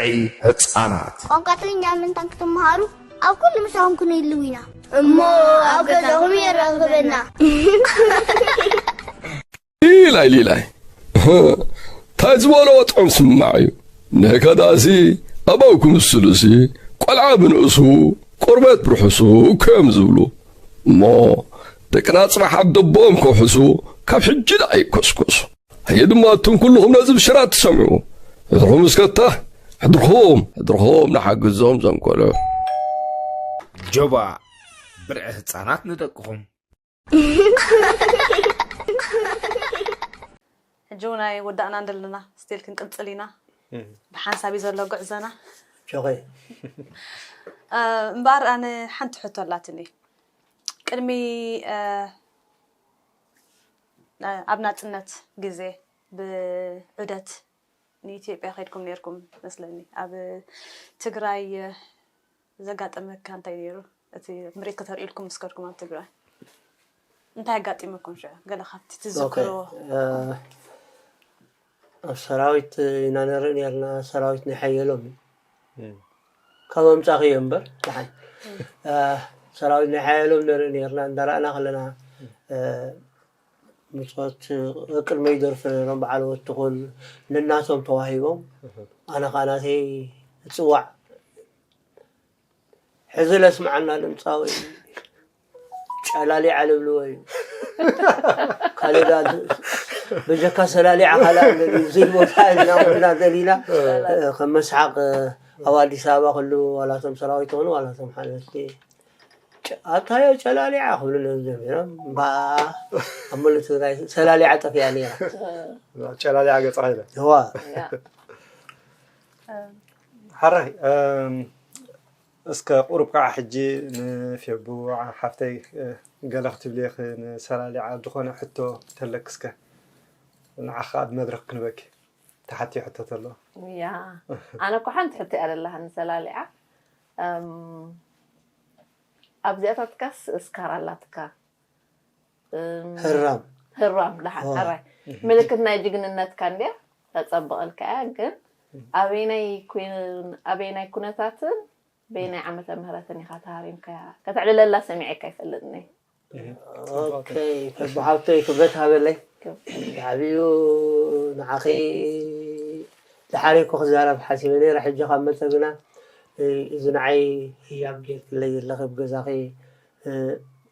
ብርዒ ህጻናት። ቋንቋ ትግርኛ ምንታን ክትመሃሩ ኣብ ኩሉ ምሳኹም ክንህልው ኢና። እሞ ኣብ ገዛኹም የራኽበና። ሊላይ ሊላይ እንታይ ዝበሎ ጥዑም ስማዕ እዩ። ነከዳሲ ኣባው ክምስሉሲ ቆልዓ ብንእሱ ቆርበት ብርሑሱ እኮ እዮም ዝብሉ። እሞ ደቅና ጽባሕ ኣብ ደቦኦም ከውሕሱ ካብ ሕጂ ደኣ ይኮስኮሱ። ኣየ ድማ እቱም ኩልኹም ነዚ ብሽራት ትሰምዑ ሕድርኹም እስከታ ሕድርኹም ሕድርኹም ንሓግዞም ዘንኮሎ ጆባ ብርዒ ህፃናት ንደቅኹም ሕጂ እውን ኣይወዳእናን ዘለና ስቲል ክንቅፅል ኢና ብሓንሳብ እዩ ዘሎ ጉዕዘና ጆኸ እምበኣር ኣነ ሓንቲ ሕቶ ኣላትኒ ቅድሚ ኣብ ናፅነት ግዜ ብዑደት ንኢትዮጵያ ከይድኩም ነርኩም መስለኒ ኣብ ትግራይ ዘጋጠመካ እንታይ ነይሩ እቲ ምሬት ከተርእዩልኩም ምስ ከድኩም ኣብ ትግራይ እንታይ ኣጋጢመኩም ሽዑ ገለ ካብቲ ትዝክርዎ ኣብ ሰራዊት ኢና ንርኢ ነርና ሰራዊት ናይ ሓየሎም ካብ ኣምፃኺ እዮ እምበር ደሓን ሰራዊት ናይ ሓየሎም ንርኢ ነርና እንዳረኣና ከለና ምፆት ቅድመይ ደርፊ ነሮም በዓል ወትኹን ንናቶም ተዋሂቦም ኣነ ከዓ ናተይ እፅዋዕ ሕዚ ለስምዓና ድምፃዊ ጨላሊዓ ልብልዎ እዩ ካልእ ብጀካ ሰላሊዓ ካልእ ኣለድዩ ዘይቦታ እናኮና ደሊና ከም መስሓቅ ኣብ ኣዲስ ኣበባ ክሉ ዋላቶም ሰራዊት ትኾኑ ዋላቶም ሓለፍቲ ኣታዮ ጨላሊዓ ክብሉ ነዚ ጀሚሮም እምባ ኣብ ሙሉእ ትግራይ ሰላሊዓ ጠፊኣ ነይራ ጨላሊዓ ገፅኻ ኢለ እዋ ሓራይ እስከ ቁሩብ ከዓ ሕጂ ንፌቡ ሓፍተይ ገለ ክትብልየኺ ንሰላሊዓ ዝኾነ ሕቶ ተለክስከ ንዓኻ ኣብ መድረክ ክንበኪ ተሓትዮ ሕቶ ተሎ ያ ኣነ እኮ ሓንቲ ሕቶ እያ ዘለሃ ንሰላሊዓ ኣብዚኣታትካስ እስካር ኣላትካ ህራም ህራም ደሓን ሕራይ ምልክት ናይ ጅግንነትካ እንድያ ተፀብቐልካ እያ ግን ኣበይናይ ኩን- ኣበይናይ ኩነታትን በይናይ ዓመተ ምህረትን ኢኻ ተሃሪምካያ ከተዕልለላ ሰሚዐካ ይፈልጥኒ ኦኬ ብሓብተይ ክብረት ሃበለይ ብዓብዩ ንዓኺ ዝሓረይኩ ክዛረብ ሓሲበ ነይረ ሕጂ ካብ መፀ ግና እዚ ንዓይ ህያብ ጌርክለይ ዘለኺ ብገዛኺ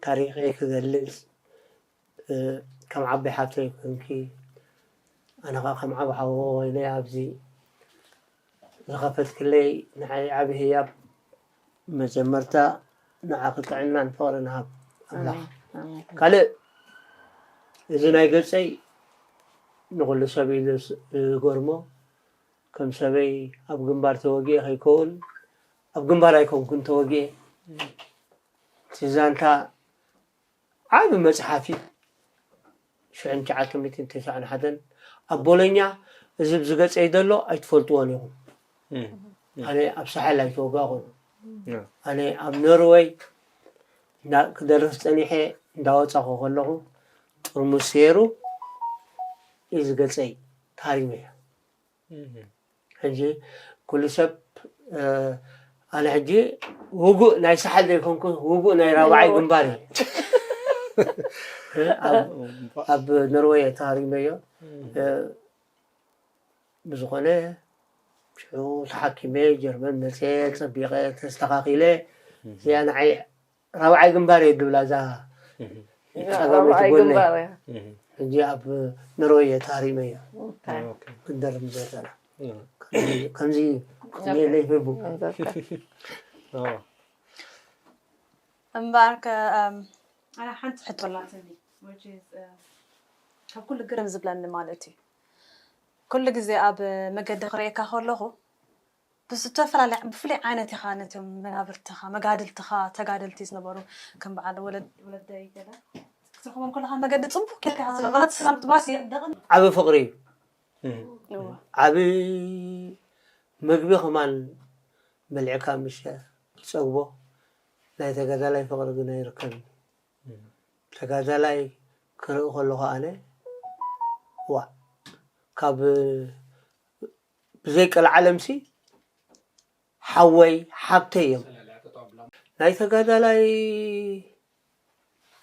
ታሪኸይ ክገልፅ ከም ዓባይ ሓብተይ ኮንኪ ኣነ ከዓ ከም ዓብ ሓወ ኮይነ ኣብዚ ዝኸፈትክለይ ንዓይ ዓብ ህያብ መጀመርታ ንዓኺ ጥዕናን ፍቕርን ሃብ ኣምላኽ ካልእ እዚ ናይ ገፀይ ንኩሉ ሰብ እዩ ዝገርሞ ከም ሰበይ ኣብ ግንባር ተወጊኤ ከይከውን ኣብ ግንባር ኣይኮንኩን ተወጊኤ እቲ ዛንታ ዓቢ መጽሓፍ እዩ ሽሕን ትሽዓተ ሚእትን ተስዓን ሓደን ኣብ ቦሎኛ እዚ ብዝገጸይ ዘሎ ኣይትፈልጥዎን ኢኹም ኣነ ኣብ ሳሕል ኣይተወጋኹን ኣነ ኣብ ኖርወይ ክደርፍ ጸኒሐ እንዳወጻኹ ከለኹ ጥርሙስ ሴሩ እዩ ዝገጸይ ታሪመ እያ ሕጂ ኩሉ ሰብ ኣነ ሕጂ ውጉእ ናይ ሳሕል ዘይኮንኩ ውጉእ ናይ ራብዓይ ግንባር እዩ ኣብ ኖርወይ ተሃሪመዮ ብዝኾነ ሽዑ ተሓኪመ ጀርመን መፅየ ፀቢቐ ተስተኻኺለ እዚኣ ንዓይ ራብዓይ ግንባር እየ ድብላ እዛ ጸጋመይቲ ጎነይ ሕጂ ኣብ ኖርወይ እየ ተሃሪመዮ ክንደርም ዘተና ከምዚ ክትብለለይ ህቡ እምበኣርከ ኣነ ሓንቲ ሕቶ ኣላትኒ ካብ ኩሉ ግርም ዝብለኒ ማለት እዩ ኩሉ ግዜ ኣብ መገዲ ክርእየካ ከለኹ ብዝተፈላለየ ብፍሉይ ዓይነት ኢኻ ነቶም መናብርትኻ መጋድልትኻ ተጋደልቲ ዝነበሩ ከም በዓል ወለደይ ገለ ክትረኽቦም ከለኻ መገዲ ፅቡቅ ጌርካ ኢኻ ትረኽቦም። ሰላም ትባስ የደቕን ዓቢ ፍቕሪ እዩ እዋ። ዓቢ ምግቢ ከማን በሊዕካ ምሸ ትፀግቦ ናይ ተጋዳላይ ፍቕሪ ግን ኣይርከብን ተጋዳላይ ክርኢ ከለኹ ኣነ ዋ ካብ ብዘይ ቀልዓለምሲ ሓወይ ሓብተይ እዮም። ናይ ተጋዳላይ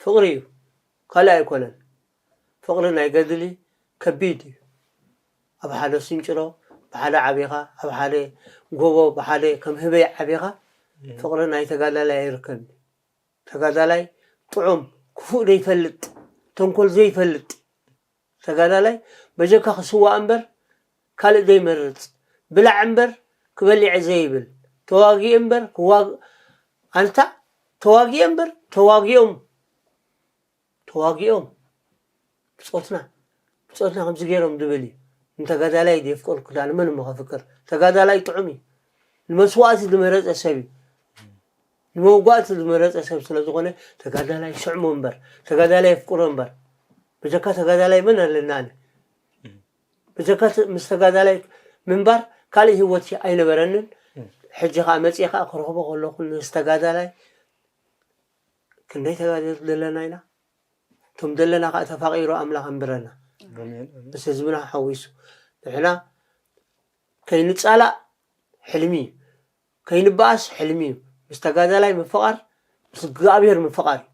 ፍቕሪ እዩ፣ ካልእ ኣይኮነን። ፍቕሪ ናይ ገድሊ ከቢድ እዩ። ኣብ ሓደ ስንጭሮ ብሓደ ዓቢኻ፣ ኣብ ሓደ ጎቦ ብሓደ ከም ህበይ ዓቢኻ፣ ፍቕሪ ናይ ተጋዳላይ ኣይርከብን። ተጋዳላይ ጥዑም፣ ክፉእ ዘይፈልጥ፣ ተንኮል ዘይፈልጥ፣ ተጋዳላይ በጀካ ክስዋእ እምበር ካልእ ዘይመርጽ፣ ብላዕ እምበር ክበሊዐ ዘይብል፣ ተዋጊኡ እምበር ክዋግ ኣንታ ተዋጊኡ እምበር ተዋጊኦም ተዋጊኦም ብጾትና ብጾትና ከምዚ ገይሮም ዝብል እዩ። ንተጋዳላይ የፍቀርኩ ዳ ንመን እሞ ከፍቅር? ተጋዳላይ ጥዑም እዩ። ንመስዋእቲ ዝመረጸ ሰብ እዩ። ንመውጋእቲ ዝመረጸ ሰብ ስለ ዝኾነ ተጋዳላይ ስዕሞ እምበር ተጋዳላይ የፍቅሮ እምበር ብጀካ ተጋዳላይ መን ኣለና? ኣነ ብጀካ ተ- ምስ ተጋዳላይ ምንባር ካልእ ህይወት ኣይነበረንን። ሕጂ ከዓ መፅእ ከዓ ክረኽቦ ከለኹ ምስ ተጋዳላይ ክንደይ ተጋደልቲ ዘለና ኢና። እቶም ዘለና ከዓ ተፋቂሩ ኣምላኽ ኣንብረና። ኣሜን፣ ኣሜን። ምስ ህዝብና ሓዊሱ ንሕና ከይንፃላእ ሕልሚ እዩ። ከይንበኣስ ሕልሚ እዩ። ምስ ተጋዳላይ ምፍቓር ምስ እግዚኣብሔር ምፍቓር እዩ።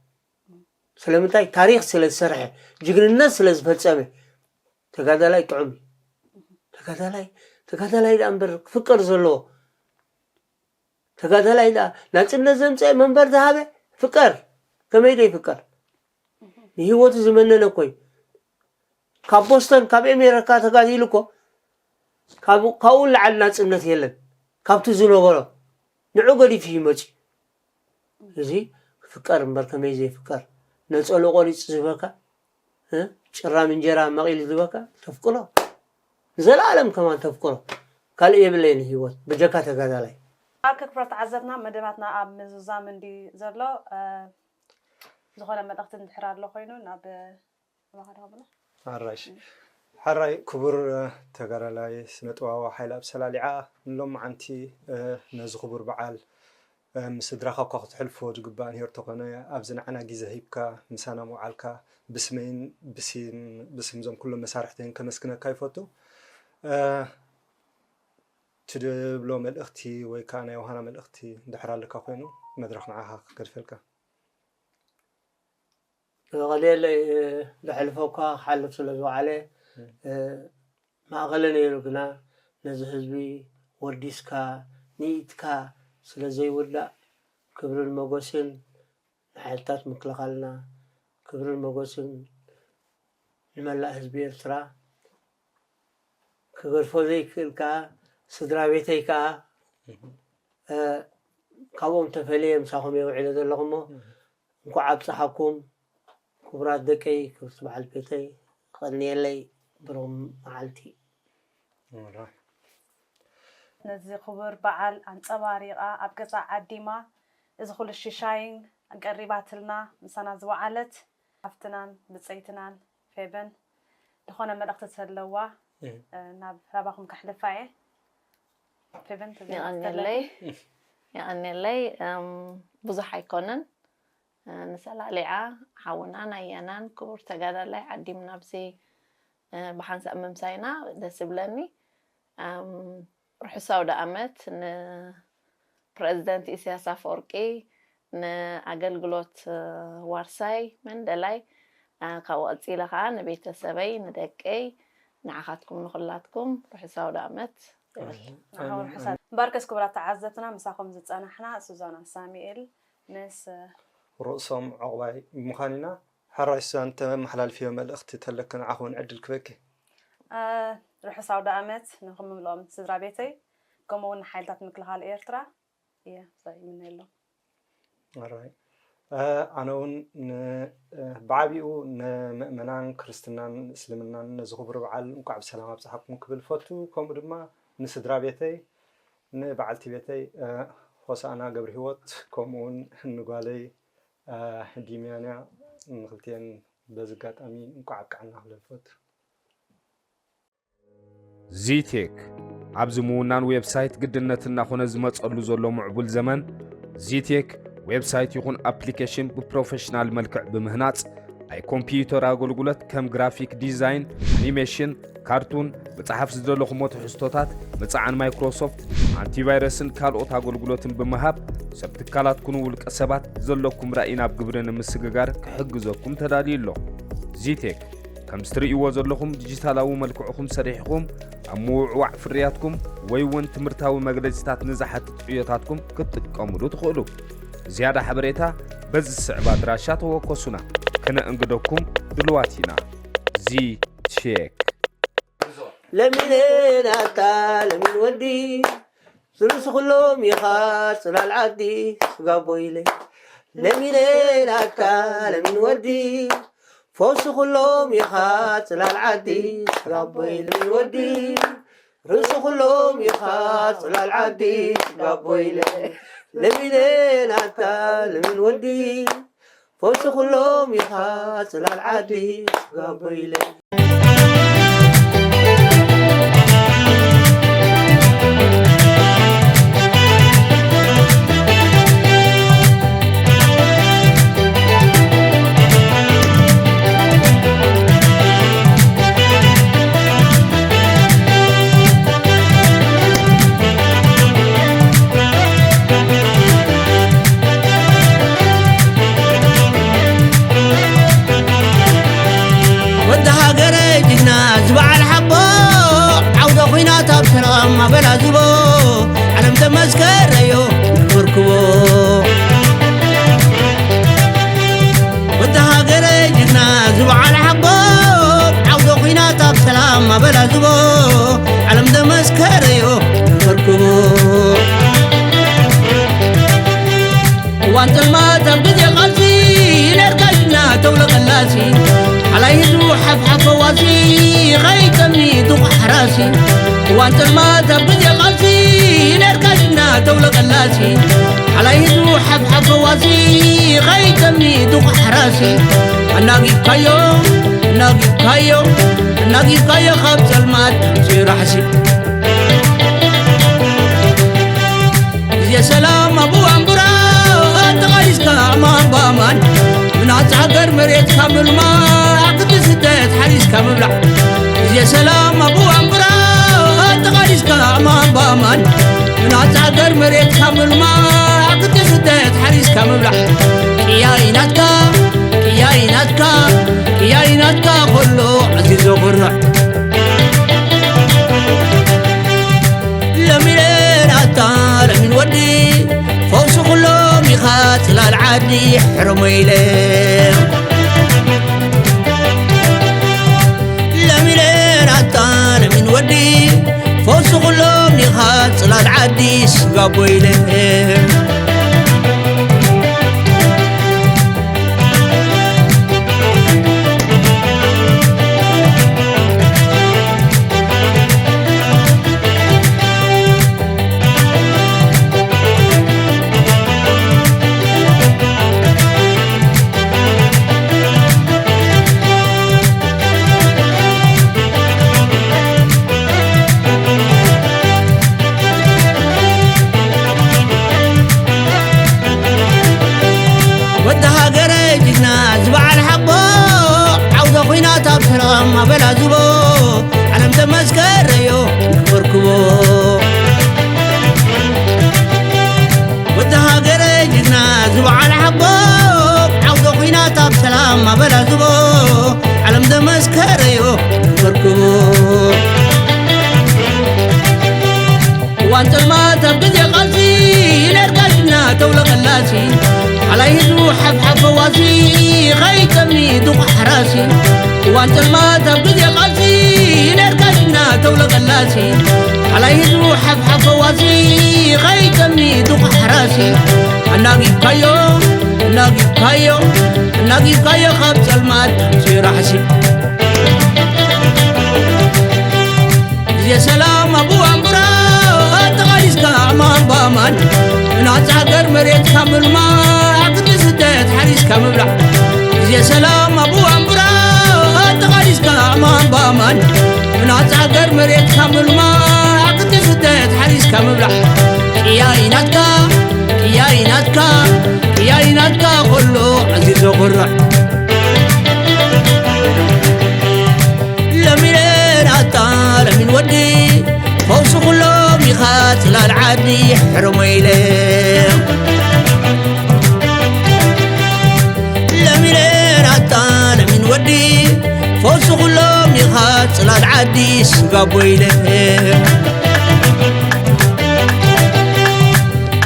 ስለምንታይ? ታሪኽ ስለ ዝሰርሐ፣ ጅግንነት ስለ ዝፈጸመ። ተጋዳላይ ጥዑም እዩ። ተጋዳላይ ተጋዳላይ ደኣ እምበር ክፍቀር ዘለዎ። ተጋዳላይ ደኣ ናጽነት ዘምፀአ መንበር ዝሃበ ፍቀር። ከመይ ዶ ይፍቀር? ንህይወቱ ዝመነነ እኮ እዩ። ካብ ቦስተን ካብ ኤሜረካ ተጋዲሉ እኮ ካብኡ ንላዕሊ ናፅነት የለን። ካብቲ ዝነበሮ ንዑ ገዲፉ እዩ መፅዩ። እዚ ክፍቀር እምበር ከመይ ዘይፍቀር? ነፀልኡ ቆሪፁ ዝህበካ፣ ጭራም እንጀራ መቒሉ ዝህበካ ተፍቅሮ፣ ንዘለኣለም ከማን ተፍቅሮ። ካልእ የብለይን ህይወት በጀካ ተጋዳላይ። ኣርክ ክብረት ተዓዘብትና መደባትና ኣብ ምዝዛም እንዲ ዘሎ ዝኾነ መልእኽቲ እንድሕር ኣሎ ኮይኑ ናብ ኣራሽ ሓራይ ክቡር ተጋዳላይ ስነ ጥበባዊ ሓይል ኣብ ሰላሊዓ ንሎም መዓንቲ ነዚ ክቡር በዓል ምስ ስድራኻ እኳ ክትሕልፎ ዝግባእ ንሄር ተኾነ ኣብዚ ንዓና ግዜ ሂብካ ምሳና ምውዓልካ ብስመይን ብስም ብስም ዞም ኩሎም መሳርሕተይን ከመስግነካ ይፈቱ። ትድብሎ መልእኽቲ ወይ ከዓ ናይ ውሃና መልእኽቲ እንድሕር ኣለካ ኮይኑ መድረኽ ንዓኻ ክገድፈልካ። ቀሊለይ ዘሕልፎ እኳ ክሓልፍ ስለ ዝወዓለ ማእኸለ ነይሩ፣ ግና ነዚ ህዝቢ ወዲስካ ንኢድካ ስለ ዘይውዳእ ክብርን መጎስን ንሓይልታት ምክልኻልና፣ ክብርን መጎስን ንመላእ ህዝቢ ኤርትራ። ክገድፎ ዘይክእል ከኣ ስድራ ቤተይ ከኣ ካብኦም ተፈልየ ምሳኹም እየ ውዒለ ዘለኹ እሞ እንኳዕ ኣብፀሓኩም ክቡራት ደቀይ ክብርቲ በዓል ቤተይ። ከቐንየለይ ብሩኽ መዓልቲ። ነዚ ክቡር በዓል ኣንፀባሪቓ ኣብ ገዛ ዓዲማ እዚ ኩሉ ሽሻይን ቀሪባትልና ምሳና ዝወዓለት ሓፍትናን ብፀይትናን ፌበን ዝኾነ መልእኽቲ ተለዋ ናብ ናባኹም ከሕልፋ እየ። ፌበን የቐንየለይ። የቐንየለይ። ብዙሕ ኣይኮነን። ንሰላሊዓ ሓውናን ኣያናን ክቡር ተጋዳላይ ዓዲምና ኣብዚ ብሓንሳእ ምምሳይና ደስ ይብለኒ። ርሑስ ኣውደ ኣመት ንፕረዚደንት ኢሳያስ ኣፈወርቂ፣ ንኣገልግሎት ዋርሳይ መንደላይ፣ ካብኡ ቀፂለ ከዓ ንቤተሰበይ፣ ንደቀይ፣ ንዓኻትኩም ንኹላትኩም ርሑስ ኣውደ ኣመት ይብል። ንዓኹም ርሑሳት። እምበርከስ ክቡራት ተዓዘብትና ምሳኹም ዝፀናሕና ሱዛና ሳሙኤል ምስ ርእሶም ዕቑባይ ብምዃን ኢና። ሕራይ ሱዛን ተመሓላልፍዮ መልእኽቲ ተለኪ ንዓኹ እውን ዕድል ክበኪ። ርሑስ ኣውደ ኣመት ንክምልኦም ስድራ ቤተይ ከምኡ እውን ንሓይልታት ምክልኻል ኤርትራ እየ ይምነየሎም። ኣራይ ኣነ እውን ብዓቢኡ ንምእመናን ክርስትናን እስልምናን ነዚ ክቡር በዓል እንኳዕ ብሰላም ኣብፀሓኩም ክብል ፈቱ። ከምኡ ድማ ንስድራ ቤተይ ንበዓልቲ ቤተይ ሆሳእና ገብረ ህይወት ከምኡ እውን ንጓለይ ዲምያንያ ንክልቲኤን በዚ ኣጋጣሚ እንኳዕ ኣብቅዓና ክብል ፈቱ። ዚቴክ ኣብዚ ምውናን ዌብሳይት ግድነት እናኾነ ዝመጸሉ ዘሎ ምዕቡል ዘመን ዚቴክ ዌብሳይት ይኹን ኣፕሊኬሽን ብፕሮፌሽናል መልክዕ ብምህናጽ ናይ ኮምፒዩተር ኣገልግሎት ከም ግራፊክ ዲዛይን፣ ኣኒሜሽን፣ ካርቱን፣ መጽሓፍ ዝደለኹሞ ትሕዝቶታት፣ ምጽዓን ማይክሮሶፍት፣ ኣንቲቫይረስን ካልኦት ኣገልግሎትን ብምሃብ፣ ሰብ ትካላትኩን ውልቀ ሰባት ዘለኩም ራእይ ናብ ግብሪ ንምስግጋር ክሕግዘኩም ተዳልዩ ኣሎ። ዚቴክ፣ ከምዚ ትርእይዎ ዘለኹም ዲጂታላዊ መልክዕኹም ሰሪሕኹም ኣብ ምውዕዋዕ ፍርያትኩም ወይ እውን ትምህርታዊ መግለጺታት ንዝሓትት ዕዮታትኩም ክትጥቀሙሉ ትኽእሉ። ዝያዳ ሓበሬታ በዚ ዝስዕብ ኣድራሻ ተወከሱና፣ ከነእንግደኩም ድሉዋት ኢና። ዚ ቼክ። ለሚነ ናታ ለሚን ወዲ፣ ዝርእሱ ኩሎም ኢኻ ጽላል ዓዲ ስጋቦ ኢለ። ለሚነ ናታ ለሚን ወዲ፣ ፈውሲ ኩሎም ኢኻ ጽላል ዓዲ ስጋቦ ኢለ ወዲ። ርእሲ ኩሎም ኢኻ ጽላል ዓዲ ስጋቦ ኢለ። ለሚነ ናታ ለሚን ወዲ፣ ፈውሲ ኩሎም ኢኻ ጽላል ዓዲ ስጋቦ ኢለ። ወዲ ሃገረ ጅግና ዝበዓል ሓቦ፣ ዓውደ ኹናት ኣብ ሰላም ኣበላዝቦ፣ ዓለም ተመስከረዮ ንኽርክቦ። ወዲ ሃገረ ጅግና ዝበዓል ሓቦ፣ ዓውደ ኹናት ኣብ ሰላም ኣበላዝቦ፣ ዓለም ተመስከረዮ ንኽርክቦ። እዋን ጸልማት ኣብ ግዜ ቃልሲ፣ ነርካ ጅግና ተውለቐላሲ፣ ሓላይ ህዝቡ ሓፍሓፍ ፈዋሲ፣ ኸይጠሚ ድቑሕ ሓራሲ። እዋን ጸልማት ኣብ ግዜ ቃልሲ፣ ነርካ ጅግና ተውለቐላሲ፣ ሓላይ ህዝቡ ሓፍሓፍ ፈዋሲ፣ ኸይጠሚ ድቑሕ ሓራሲ። ኣናጊፍካዮ፣ ኣናጊፍካዮ፣ ኣናጊፍካዮ ካብ ጸልማት ኣምጽኡ ራሕሲ። ግዜ ሰላም ኣብ እዋን ቡራ ተቓሊስካ ኣማን ብኣማን፣ ብናጻ ሃገር መሬትካ ምልማዕ፣ ክዲ ስደት ሓሪስካ ምብላዕ። ግዜ ሰላም ኣብ እዋን ቡራ ተቓሊስካ ኣማን ብኣማን፣ ብናጻ ሃገር መሬትካ ምልማዕ፣ ክዲ ስደት ሓሪስካ ምብላዕ። ቅያይ ናትካ፣ ቅያይ ናትካ፣ ቅያይ ናትካ ከሎ ኣዝዩ ዘኹርዕ። ለሚነ ናታ ለሚን ወዲ፣ ፈውሲ ኩሎም ኢኻ ጽላል ዓዲ ሕረሞ ኢለ። ለሚነ ናታ ለሚን ወዲ፣ ፈውሲ ኩሎም ኢኻ ጽላል ዓዲ ስጋቦ ኢለ። ወዲ ሃገረ ጅግና ዝበዓል ሓቦ፣ ዓውደ ኹናት ኣብ ሰላም ኣበላዝቦ፣ ዓለም ተመስከረዮ ንኽርክቦ። ወዲ ሃገረ ጅግና ዝበዓል ሓቦ፣ ዓውደ ኹናት ኣብ ሰላም ኣበላዝቦ፣ ዓለም ተመስከረዮ ንኽርክቦ። እዋን ጸልማት ኣብ ግዜ ቃልሲ፣ ነርካ ጅግና ተውለቐላሲ፣ ሓላይ ህዝቡ ሓፍሓፍ ፈዋሲ፣ ኸይጠሚ ድቑሕ ሓራሲ። እዋን ጸልማት ኣብ ግዜ ቃልሲ፣ ነርካ ጅግና ተውለቐላሲ፣ ሓላይ ህዝቡ ሓፍሓፍ ፈዋሲ፣ ኸይጠሚ ድቑሕ ሓራሲ። ኣናጊፍካዮ፣ ኣናጊፍካዮ፣ ኣናጊፍካዮ ካብ ጸልማት ኣምጽኡ ራሕሲ። ግዜ ሰላም ኣብ እዋን ቡራ፣ ተቓሊስካ ኣማን ብኣማን፣ ብናጻ ሃገር መሬትካ ምልማዕ፣ ክዲ ስደት ሓሪስካ ምብላዕ። ግዜ ሰላም ኣብ እዋን ቡራ፣ ተቓሊስካ ኣማን ብኣማን፣ ብናጻ ሃገር መሬትካ ምልማዕ፣ ክዲ ስደት ሓሪስካ ምብላዕ። ቅያይ ናትካ፣ ቅያይ ናትካ፣ ቅያይ ናትካ ከሎ ኣዝዩ ዘኹርዕ። ኢኻ ጽላል ዓዲ ስጋቦ ኢለ።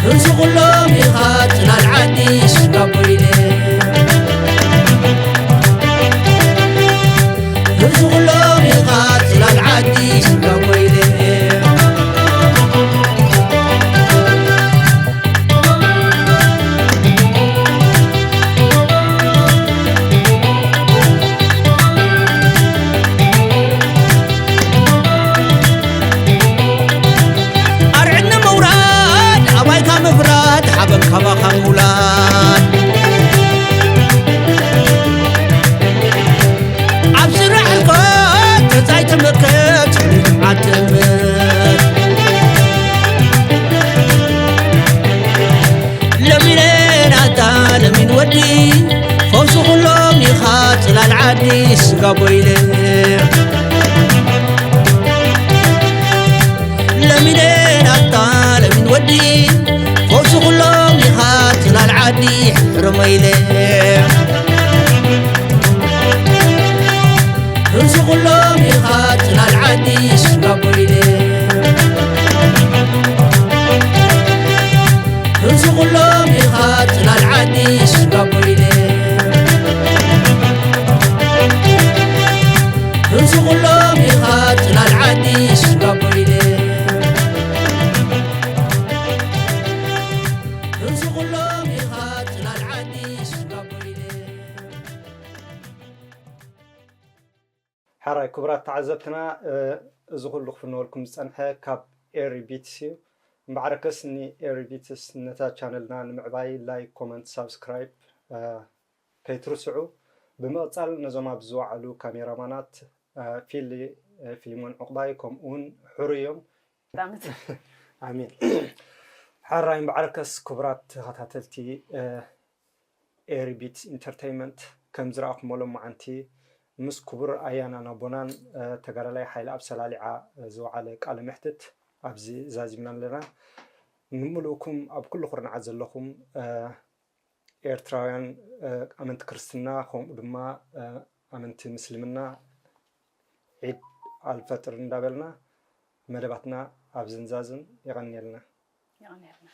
ርዝቑሎም ኢኻ ጽላል ዓዲ ስጋቦ ኢለ። ርዝቑሎም ኢኻ ጽላል ዓዲ ስጋቦ ኢለ። ኣርዕድና መውራድ ኣባይካ ምፍራድ ሓበን ካባኻ ምውላድ። ኣብ ስራሕ ህልኮት ተጻይ ተመከት ፍሉይ ልምዓት ትእምት። ለሚነ ናታ ለሚን ወዲ ፈውሲ ኩሎም ኢኻ ጽላል ዓዲ ስጋቦ ኢለ። ለሚነ ናታ ለሚን ወዲ ፈውሲ ኩሎም ኢኻ ጽላል ዓዲ ሕረሞ ኢለ። ርዝቑሎም ኢኻ ጽላል ዓዲ ስጋቦ ኢለ። ርዝቑሎም ኢኻ ጽላል ዓዲ ስጋቦ ኢለ። ርዝቑሎም ኢኻ ጽላል ዓዲ ስጋቦ ኢለ። ርዝቑሎም ኢኻ ጽላል ዓዲ ስጋቦ ኢለ። ሓራይ ክቡራት ተዓዘብትና፣ እ፣ እዚ ኩሉ ክፍነወልኩም ዝጸንሐ ካብ ኤሪ ቢትስ እዩ። እምበኣርከስ ንኤሪ ቢትስ ነታ ቻነልና ንምዕባይ ላይክ፣ ኮመንት፣ ሳብስክራይብ፣ እ፣ ከይትርስዑ። ብምቕጻል ነዞም ኣብ ዝወዓሉ ካሜራማናት፣ እ፣ ፊሊ፣ እ፣ ፊሊሞን ዕቑባይ ከምኡ እውን ሕሩይ እዮም። ዳመት። ኣሜን። ሓራይ እምበኣርከስ ክቡራት ተኸታተልቲ፣ እ፣ ኤሪ ቢትስ ኢንተርተይንመንት ከም ዝረኣኹሞ ሎማዓንቲ ምስ ክቡር ኣያናን ኣቦናን፣ እ፣ ተጋዳላይ ሓይለኣብ ሰላሊዓ፣ እ፣ ዝወዓለ ቃለ መሕትት ኣብዚ ዛዚምና ኣለና። ንምልእኩም ኣብ ኩሉ ኩርናዓት ዘለኹም፣ እ፣ ኤርትራውያን፣ እ፣ ኣመንቲ ክርስትና ከምኡ ድማ፣ እ፣ ኣመንቲ ምስልምና ዒድ ኣልፈጥር እንዳበልና መደባትና ኣብዚ ንዛዝም። የቐንየልና። የቐንየልና።